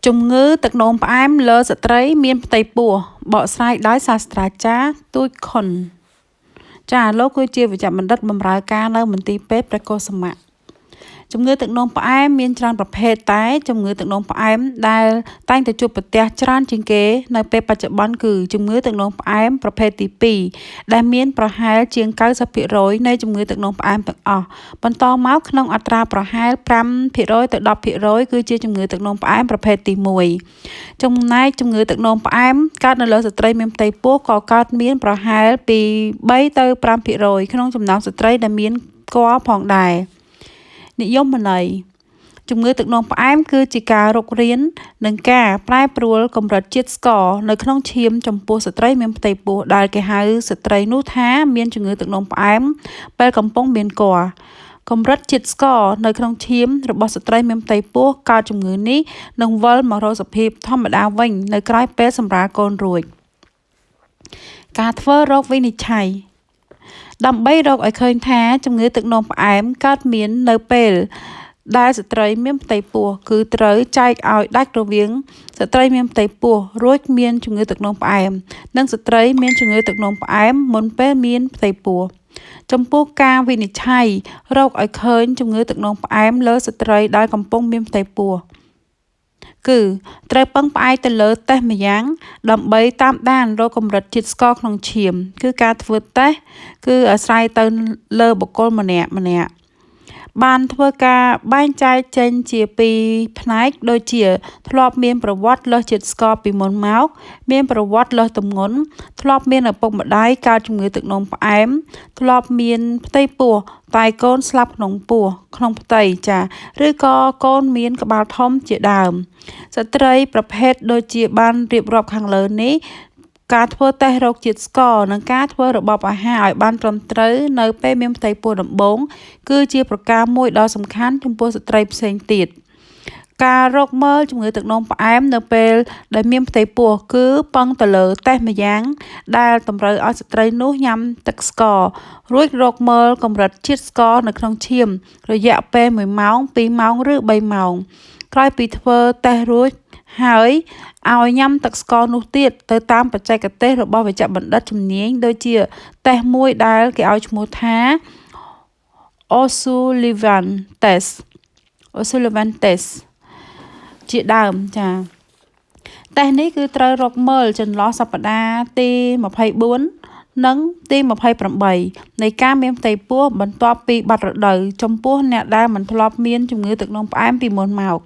ជំងឺទឹកនោមផ្អែមលើស្ត្រីមានផ្ទៃពោះបកស្រាយដោយសាស្ត្រាចារ្យទូចខុនចាលោកគឺជាវេជ្ជបណ្ឌិតបម្រើការនៅមន្ទីរពេទ្យព្រះកុសមៈជំងឺទឹកនោមផ្អែមមានច្រើនប្រភេទតែជំងឺទឹកនោមផ្អែមដែលតែងតែជួបប្រទះច្រើនជាងគេនៅពេលបច្ចុប្បន្នគឺជំងឺទឹកនោមផ្អែមប្រភេទទី2ដែលមានប្រហែលជាង90%នៃជំងឺទឹកនោមផ្អែមទាំងអស់បន្តមកក្នុងអត្រាប្រហែល5%ទៅ10%គឺជាជំងឺទឹកនោមផ្អែមប្រភេទទី1ចំណែកជំងឺទឹកនោមផ្អែមកើតនៅលើស្ត្រីមានផ្ទៃពោះក៏កើតមានប្រហែលពី3ទៅ5%ក្នុងចំណោមស្ត្រីដែលមានគភ៌ផងដែរនិយមន័យជំងឺទឹកនោមផ្អែមគឺជាការរុករាននិងការប្រែប្រួលកម្រិតជាតិស្ករនៅក្នុងឈាមចំពោះស្ត្រីមានផ្ទៃពោះដែលគេហៅស្ត្រីនោះថាមានជំងឺទឹកនោមផ្អែមពេលកំពុងមានគភ៌កម្រិតជាតិស្ករនៅក្នុងឈាមរបស់ស្ត្រីមានផ្ទៃពោះកើតជំងឺនេះនឹងវិលមករកសភាពធម្មតាវិញនៅក្រោយពេលសម្រាលកូនរួចការធ្វើរោគវិនិច្ឆ័យដើម្បីរកឲ្យឃើញថាជំងឺទឹកនោមផ្អែមកើតមាននៅពេលដែលស្ត្រីមានផ្ទៃពោះគឺត្រូវចែកឲ្យដាច់រវាងស្ត្រីមានផ្ទៃពោះរួចមានជំងឺទឹកនោមផ្អែមនិងស្ត្រីមានជំងឺទឹកនោមផ្អែមមុនពេលមានផ្ទៃពោះចំពោះការវិនិច្ឆ័យរកឲ្យឃើញជំងឺទឹកនោមផ្អែមលើស្ត្រីដែលកំពុងមានផ្ទៃពោះគឺត្រូវពឹងផ្អែកទៅលើតេស្តម្យ៉ាងដើម្បីតាមដានរកកម្រិតជាតិស្ករក្នុងឈាមគឺការធ្វើតេស្តគឺអាស្រ័យទៅលើបុគ្គលម្នាក់ម្នាក់បានធ្វើការបែងចែកចេញជាពីរផ្នែកដូចជាធ្លាប់មានប្រវត្តិលើសជាតិស្ករពីមុនមកមានប្រវត្តិលើសទម្ងន់ធ្លាប់មានឪពុកម្ដាយកើតជំងឺទឹកនោមផ្អែមធ្លាប់មានផ្ទៃពោះតែកូនស្លាប់ក្នុងពោះក្នុងផ្ទៃចាឬក៏កូនមានក្បាលធំជាដើមស្ត្រីប្រភេទដូចជាបានរៀបរាប់ខាងលើនេះការធ្វើតេស្តរោគជាតិស្ករនិងការធ្វើរបបអាហារឲ្យបានត្រឹមត្រូវនៅពេលមានផ្ទៃពោះដំបូងគឺជាប្រការមួយដ៏សំខាន់ចំពោះស្ត្រីផ្សេងទៀតការរកមើលជំងឺទឹកនោមផ្អែមនៅពេលដែលមានផ្ទៃពោះគឺពឹងទៅលើតេស្តម្យ៉ាងដែលតម្រូវឲ្យស្ត្រីនោះញ៉ាំទឹកស្កររួចរកមើលកម្រិតជាតិស្ករនៅក្នុងឈាមរយៈពេល1ម៉ោង2ម៉ោងឬ3ម៉ោងក្រោយពីធ្វើតេស្តរួចហើយឲ្យញ៉ាំទឹកស្ករនោះទៀតទៅតាមបច្ចេកទេសរបស់វេជ្ជបណ្ឌិតជំនាញដូចជាតេស្តមួយដែលគេឲ្យឈ្មោះថា O'Sullivan test O'Sullivan test ជាដើមចាតេស្តនេះគឺត្រូវរកមើលចន្លោះសប្តាហ៍ទី24និងទី28នៃការមានផ្ទៃពោះបន្ទាប់ពីបាត់រដូវចំពោះអ្នកដែលមិនធ្លាប់មានជំងឺទឹកនោមផ្អែមពីមុនមក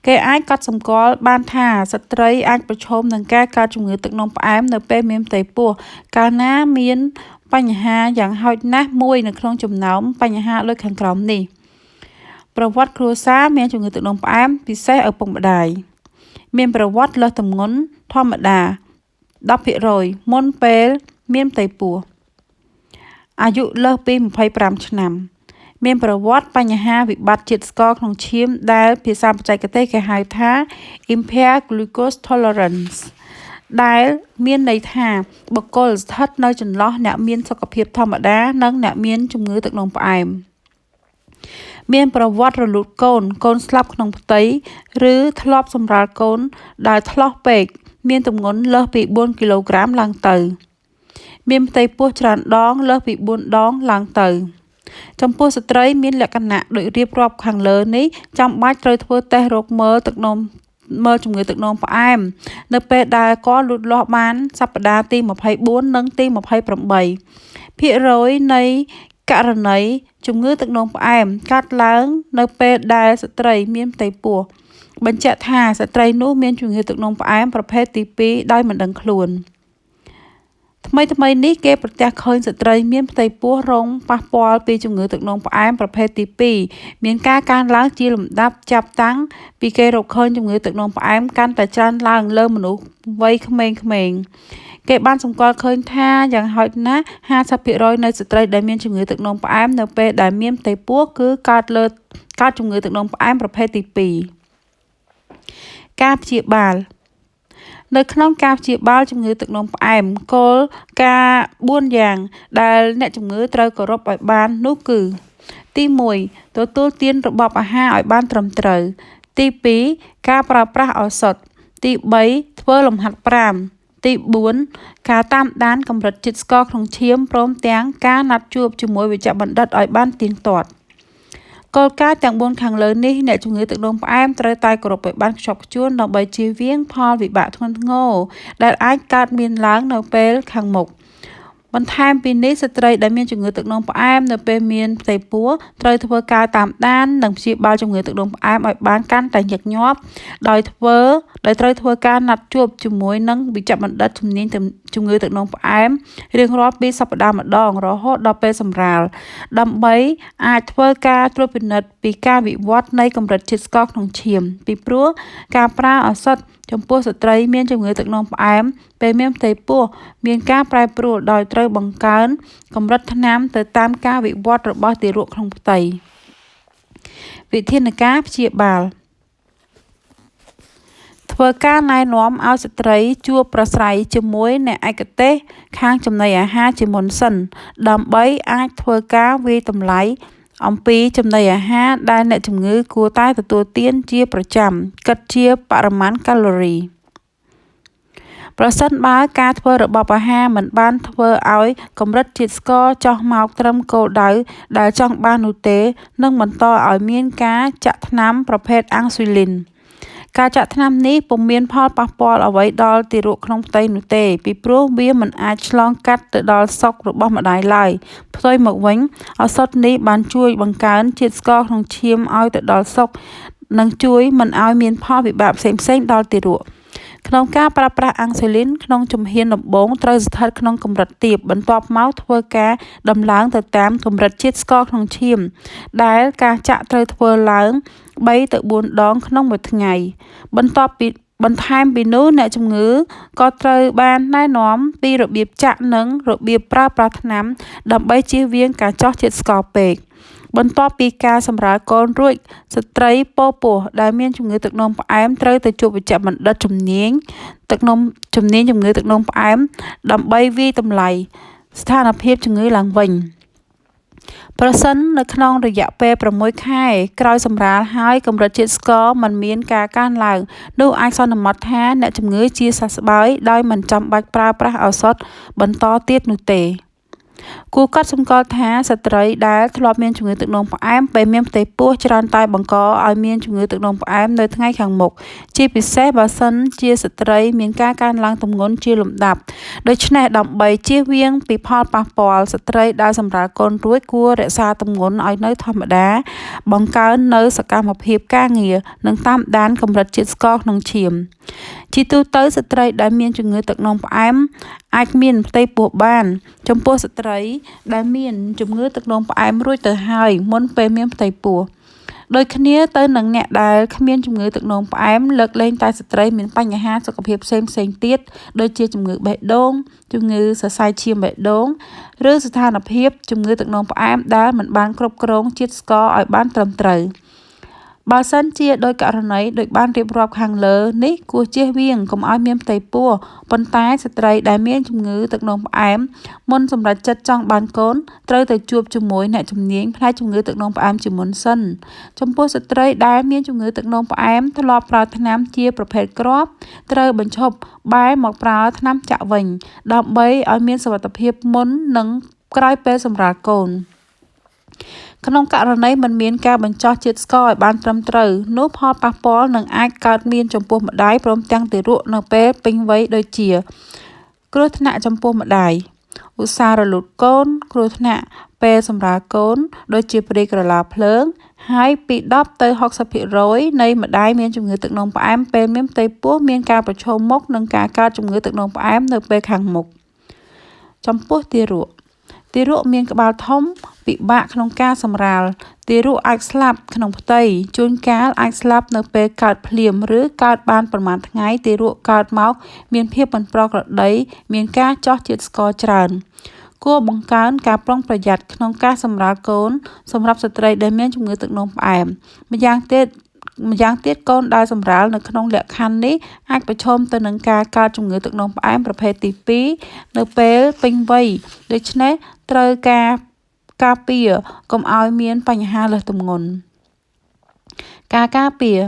គេអាចកត់សម្គាល់បានថាស្ត្រីអាចប្រឈមនឹងការកើតជំងឺទឹកនោមផ្អែមនៅពេលមានផ្ទៃពោះកាលណាមានបញ្ហាយ៉ាងហោចណាស់មួយនៅក្នុងចំណោមបញ្ហាដូចខាងក្រោមនេះប្រវត្តិគ្រួសារមានជំងឺទឹកនោមផ្អែមពិសេសឪពុកម្ដាយមានប្រវត្តិលើសទម្ងន់ធម្មតា10%មុនពេលមានផ្ទៃពោះអាយុលើសពី25ឆ្នាំមានប្រវត្តិបញ្ហាវិបត្តិជាតិស្ករក្នុងឈាមដែលភាសាបច្ចេកទេសគេហៅថា impaired glucose tolerance ដែលមានន័យថាបុគ្គលស្ថិតនៅចន្លោះអ្នកមានសុខភាពធម្មតានិងអ្នកមានជំងឺទឹកនោមផ្អែមមានប្រវត្តិរលូតកូនកូនស្លាប់ក្នុងផ្ទៃឬធ្លាប់សម្រាលកូនដែលថ្លោះពេកមានទម្ងន់លើសពី4គីឡូក្រាមឡើងទៅមានផ្ទៃពោះច្រើនដងលើសពី4ដងឡើងទៅចំពោះស្ត្រីមានលក្ខណៈដូចរៀបរាប់ខាងលើនេះចាំបាច់ត្រូវធ្វើតេស្តរកមើលទឹកនោមមើលជំងឺទឹកនោមផ្អែមនៅពេលដែលគភ៌លូតលាស់បានសប្តាហ៍ទី24និងទី28ភាគរយនៃករណីជំងឺទឹកនោមផ្អែមកើតឡើងនៅពេលដែលស្ត្រីមានផ្ទៃពោះបញ្ជាក់ថាស្ត្រីនោះមានជំងឺទឹកនោមផ្អែមប្រភេទទី2ដោយមិនដឹងខ្លួនថ្មីថ្មីនេះគេប្រទះឃើញស្ត្រីមានផ្ទៃពោះរងប៉ះពាល់ពីជំងឺទឹកនោមផ្អែមប្រភេទទី2មានការកើនឡើងជាលំដាប់ចាប់តាំងពីគេរកឃើញជំងឺទឹកនោមផ្អែមកាន់តែច្រើនឡើងលើមនុស្សវ័យក្មេងៗគេបានសម្គាល់ឃើញថាយ៉ាងហោចណាស់50%នៃស្ត្រីដែលមានជំងឺទឹកនោមផ្អែមនៅពេលដែលមានផ្ទៃពោះគឺកើតជំងឺទឹកនោមផ្អែមប្រភេទទី2ការព្យាបាលនៅក្នុងការព្យាបាលជំងឺទឹកនោមផ្អែមគោលការណ៍4យ៉ាងដែលអ្នកជំងឺត្រូវគោរពឲ្យបាននោះគឺទី1ទទួលទានរបបអាហារឲ្យបានត្រឹមត្រូវ ទី2ការប្រើប្រាស់ឱសថទី3ធ្វើលំហាត់ប្រាណទី4ការតាមដានកម្រិតជាតិស្ករក្នុងឈាមព្រមទាំងការណាត់ជួបជាមួយវេជ្ជបណ្ឌិតឲ្យបានទៀងទាត់គោលការណ៍ទាំង4ខាងលើនេះអ្នកជំងឺទឹកនោមផ្អែមត្រូវតែគោរពឲ្យបានខ្ជាប់ខ្ជួនដើម្បីជៀសវាងផលវិបាកធ្ងន់ធ្ងរដែលអាចកើតមានឡើងនៅពេលខាងមុខបន្ថែមពីនេះស្ត្រីដែលមានជំងឺទឹកនោមផ្អែមនៅពេលមានផ្ទៃពោះត្រូវធ្វើការតាមដាននិងព្យាបាលជំងឺទឹកនោមផ្អែមឲ្យបានកាន់តែញឹកញាប់ដោយត្រូវធ្វើការណាត់ជួបជាមួយនឹងវេជ្ជបណ្ឌិតជំនាញជំងឺទឹកនោមផ្អែមរៀងរាល់2សប្តាហ៍ម្ដងរហូតដល់ពេលសម្រាលដើម្បីអាចធ្វើការត្រួតពិនិត្យពីការវិវត្តនៃកម្រិតជាតិស្ករក្នុងឈាមពីព្រោះការប្រើឱសថចំពោះស្ត្រីមានជំងឺទឹកនោមផ្អែមពេលមានផ្ទៃពោះមានការប្រែប្រួលដោយត្រូវបង្កើនកម្រិតថ្នាំទៅតាមការវិវត្តរបស់ទារកក្នុងផ្ទៃវិធានការព្យាបាលធ្វើការណែនាំឲ្យស្ត្រីជួបប្រស្រ័យជាមួយអ្នកឯកទេសខាងចំណីអាហារជាមុនសិនដើម្បីអាចធ្វើការវាយតម្លៃអំពីចំណីអាហារដែលអ្នកជំងឺគួរតែទទួលទានជាប្រចាំគិតជាបរិមាណកាឡូរីប្រសិនបើការធ្វើរបបអាហារមិនបានធ្វើឲ្យកម្រិតជាតិស្ករចុះមកត្រឹមគោលដៅដែលចង់បាននោះទេនឹងបន្តឲ្យមានការចាក់ថ្នាំប្រភេទអាំងស៊ុយលីនការចាក់ថ្នាំនេះពុំមានផលប៉ះពាល់អ្វីដល់ទារកក្នុងផ្ទៃនោះទេពីព្រោះវាមិនអាចឆ្លងកាត់ទៅដល់សុករបស់ម្ដាយឡើយផ្ទុយមកវិញឱសថនេះបានជួយបង្កើនជាតិស្ករក្នុងឈាមឲ្យទៅដល់សុកនិងជួយមិនឲ្យមានផលវិបាកផ្សេងៗដល់ទារកក្នុងការប្រើប្រាស់អាំងស៊ុយលីនក្នុងជំហានដំបូងត្រូវស្ថិតក្នុងកម្រិតទាបបន្ទាប់មកធ្វើការដំឡើងទៅតាមកម្រិតជាតិស្ករក្នុងឈាមដែលការចាក់ត្រូវធ្វើឡើង3ទៅ4ដងក្នុងមួយថ្ងៃបន្ថែមពីនោះអ្នកជំងឺក៏ត្រូវបានណែនាំពីរបៀបចាក់និងរបៀបប្រើប្រាស់ថ្នាំដើម្បីជៀសវាងការចុះជាតិស្ករពេកបន្ទាប់ពីការសម្រាលកូនរួចស្ត្រីពោពោះដែលមានជំងឺទឹកនោមផ្អែមត្រូវទៅជួបវេជ្ជបណ្ឌិតជំនាញជំងឺទឹកនោមផ្អែមដើម្បីវាយតម្លៃស្ថានភាពជំងឺឡើងវិញប្រសិននៅក្នុងរយៈពេល6ខែក្រោយសម្រាលហើយកម្រិតជាតិស្ករមិនមានការកើនឡើងនោះអាចសន្មតថាអ្នកជំងឺជាសះស្បើយដោយមិនចាំបាច់ប្រើប្រាស់ឱសថបន្តទៀតនោះទេគួរកត់សម្គាល់ថាស្ត្រីដែលធ្លាប់មានជំងឺទឹកនោមផ្អែមពេលមានផ្ទៃពោះច្រើនតែបង្កឲ្យមានជំងឺទឹកនោមផ្អែមនៅថ្ងៃខាងមុខជាពិសេសបើសិនជាស្ត្រីមានការកើនឡើងទម្ងន់ជាលំដាប់ដូច្នេះដើម្បីជៀសវាងពីផលប៉ះពាល់ស្ត្រីដែលសម្រាលកូនរួចគួររក្សាទម្ងន់ឲ្យនៅធម្មតាបង្កើននៅសកម្មភាពការងារនិងតាមដានកម្រិតជាតិស្ករក្នុងឈាមជាទូទៅស្ត្រីដែលមានជំងឺទឹកនោមផ្អែមអាចមានផ្ទៃពោះបានចំពោះស្ត្រីដែលមានជំងឺទឹកនោមផ្អែមរួចទៅហើយមុនពេលមានផ្ទៃពោះដូចគ្នាទៅនឹងអ្នកដែលគ្មានជំងឺទឹកនោមផ្អែមលើកលែងតែស្ត្រីមានបញ្ហាសុខភាពផ្សេងៗទៀតដូចជាជំងឺបេះដូងជំងឺសរសៃឈាមបេះដូងឬស្ថានភាពជំងឺទឹកនោមផ្អែមដែលមិនបានគ្រប់គ្រងជាតិស្ករឲ្យបានត្រឹមត្រូវបើសិនជាដោយករណីដូចបានរៀបរាប់ខាងលើនេះគួរជៀសវាងកុំឲ្យមានផ្ទៃពោះប៉ុន្តែស្ត្រីដែលមានជំងឺទឹកនោមផ្អែមមុនសម្រេចចិត្តចង់បានកូនត្រូវទៅជួបជាមួយអ្នកជំនាញផ្នែកជំងឺទឹកនោមផ្អែមជាមុនសិនចំពោះស្ត្រីដែលមានជំងឺទឹកនោមផ្អែមធ្លាប់ប្រើថ្នាំជាប្រភេទគ្រាប់ត្រូវបញ្ឈប់បែរមកប្រើថ្នាំចាក់វិញដើម្បីឲ្យមានសុវត្ថិភាពមុននិងក្រោយពេលសម្រាលកូនក្នុងករណីមិនមានការបញ្ចុះជាតិស្ករឲ្យបានត្រឹមត្រូវនោះផលប៉ះពាល់នឹងអាចកើតមានចំពោះម្ដាយព្រមទាំងទារកនៅពេលពេញវ័យដូចជាគ្រោះថ្នាក់ចំពោះម្ដាយឧស្សាហ៍រលូតកូនគ្រោះថ្នាក់ពេលសម្រាលកូនដូចជាព្រាយក្រឡាភ្លើងហើយពី10ទៅ60%នៃម្ដាយមានជំងឺទឹកនោមផ្អែមពេលមានផ្ទៃពោះមានការប្រឈមមុខនឹងការកើតជំងឺទឹកនោមផ្អែមនៅពេលខាងមុខចំពោះទារកទារកមានក្បាលធំពិបាកក្នុងការសម្រាលទារកអាចស្លាប់ក្នុងផ្ទៃជួនកាលអាចស្លាប់នៅពេលកើតភ្លាមឬកើតបានប្រមាណថ្ងៃទារកកើតមកមានភាពមិនប្រក្រតីមានការចុះជាតិស្ករច្រើនគួរបង្កើនការប្រុងប្រយ័ត្នក្នុងការសម្រាលកូនសម្រាប់ស្ត្រីដែលមានជំងឺទឹកនោមផ្អែមម្យ៉ាងទៀតកូនដែលសម្រាលនៅក្នុងលក្ខខណ្ឌនេះអាចប្រឈមទៅនឹងការកើតជំងឺទឹកនោមផ្អែមប្រភេទទី2នៅពេលពេញវ័យដូច្នេះត្រូវការការពារកុំឲ្យមានបញ្ហាលើសទម្ងន់ការការពារ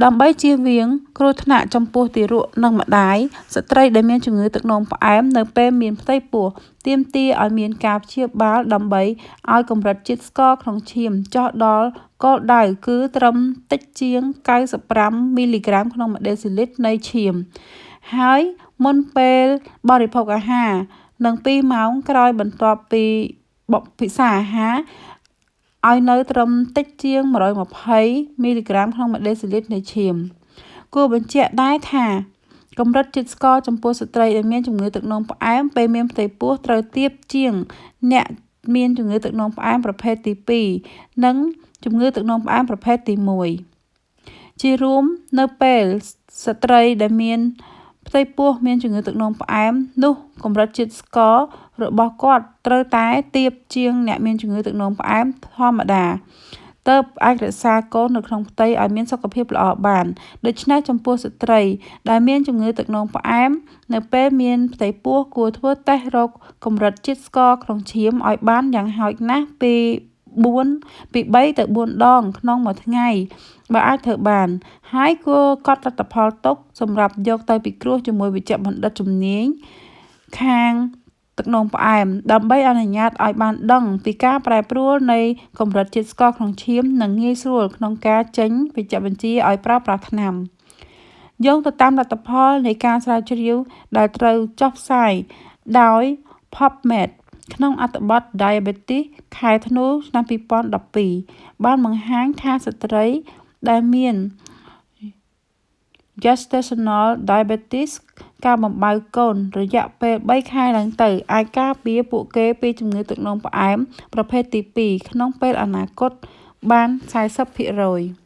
ដើម្បីជៀសវាងគ្រោះថ្នាក់ចំពោះទារកនិងម្តាយស្ត្រីដែលមានជំងឺទឹកនោមផ្អែមនៅពេលមានផ្ទៃពោះទាមទារឲ្យមានការព្យាបាលដើម្បីឲ្យកម្រិតជាតិស្ករក្នុងឈាមចុះដល់គោលដៅគឺត្រឹមតិចជាង95មីលីក្រាមក្នុងមួយដេស៊ីលីត្រនៃឈាមហើយមុនពេលបរិភោគអាហារនិង2ម៉ោងក្រោយបន្ទាប់ពីពិសាអាហារឲ្យនៅត្រឹមតិចជាង120មីលីក្រាមក្នុងមួយដេស៊ីលីត្រនៃឈាមគួរបញ្ជាក់ដែរថាកម្រិតជាតិស្ករចំពោះស្ត្រីដែលមានជំងឺទឹកនោមផ្អែមពេលមានផ្ទៃពោះត្រូវទាបជាងអ្នកមានជំងឺទឹកនោមផ្អែមប្រភេទទី2និងជំងឺទឹកនោមផ្អែមប្រភេទទី1ជារួមនៅពេលស្ត្រីដែលមានផ្ទៃពោះមានជំងឺទឹកនោមផ្អែមនោះកម្រិតជាតិស្កររបស់គាត់ត្រូវតែទាបជាងអ្នកមានជំងឺទឹកនោមផ្អែមធម្មតាទើបអាចរក្សាកូននៅក្នុងផ្ទៃឲ្យមានសុខភាពល្អបានដូច្នេះចំពោះស្ត្រីដែលមានជំងឺទឹកនោមផ្អែមនៅពេលមានផ្ទៃពោះគួរធ្វើតេស្តរកកម្រិតជាតិស្ករក្នុងឈាមឲ្យបានយ៉ាងហោចណាស់ពី3ទៅ4ដងក្នុងមួយថ្ងៃបើអាចធ្វើបានហើយគួរកត់លទ្ធផលទុកសម្រាប់យកទៅពិគ្រោះជាមួយវេជ្ជបណ្ឌិតជំនាញខាងទឹកនោមផ្អែមដើម្បីអនុញ្ញាតឲ្យបានដឹងពីការប្រែប្រួលនៃកម្រិតជាតិស្ករក្នុងឈាមនិងងាយស្រួលក្នុងការចេញវេជ្ជបញ្ជាឲ្យប្រើប្រាស់ថ្នាំយោងទៅតាមលទ្ធផលនៃការស្រាវជ្រាវដែលត្រូវចុះផ្សាយដោយ PubMed ក្នុងអត្ថបទ Diabetes ខែធ្នូឆ្នាំ2012បានបង្ហាញថាស្ត្រីដែលមាន gestational diabetes ការបំបៅកូនរយៈពេល3ខែឡើងទៅអាចការពារពួកគេពីជំងឺទឹកនោមផ្អែមប្រភេទទី2ក្នុងពេលអនាគតបាន40%។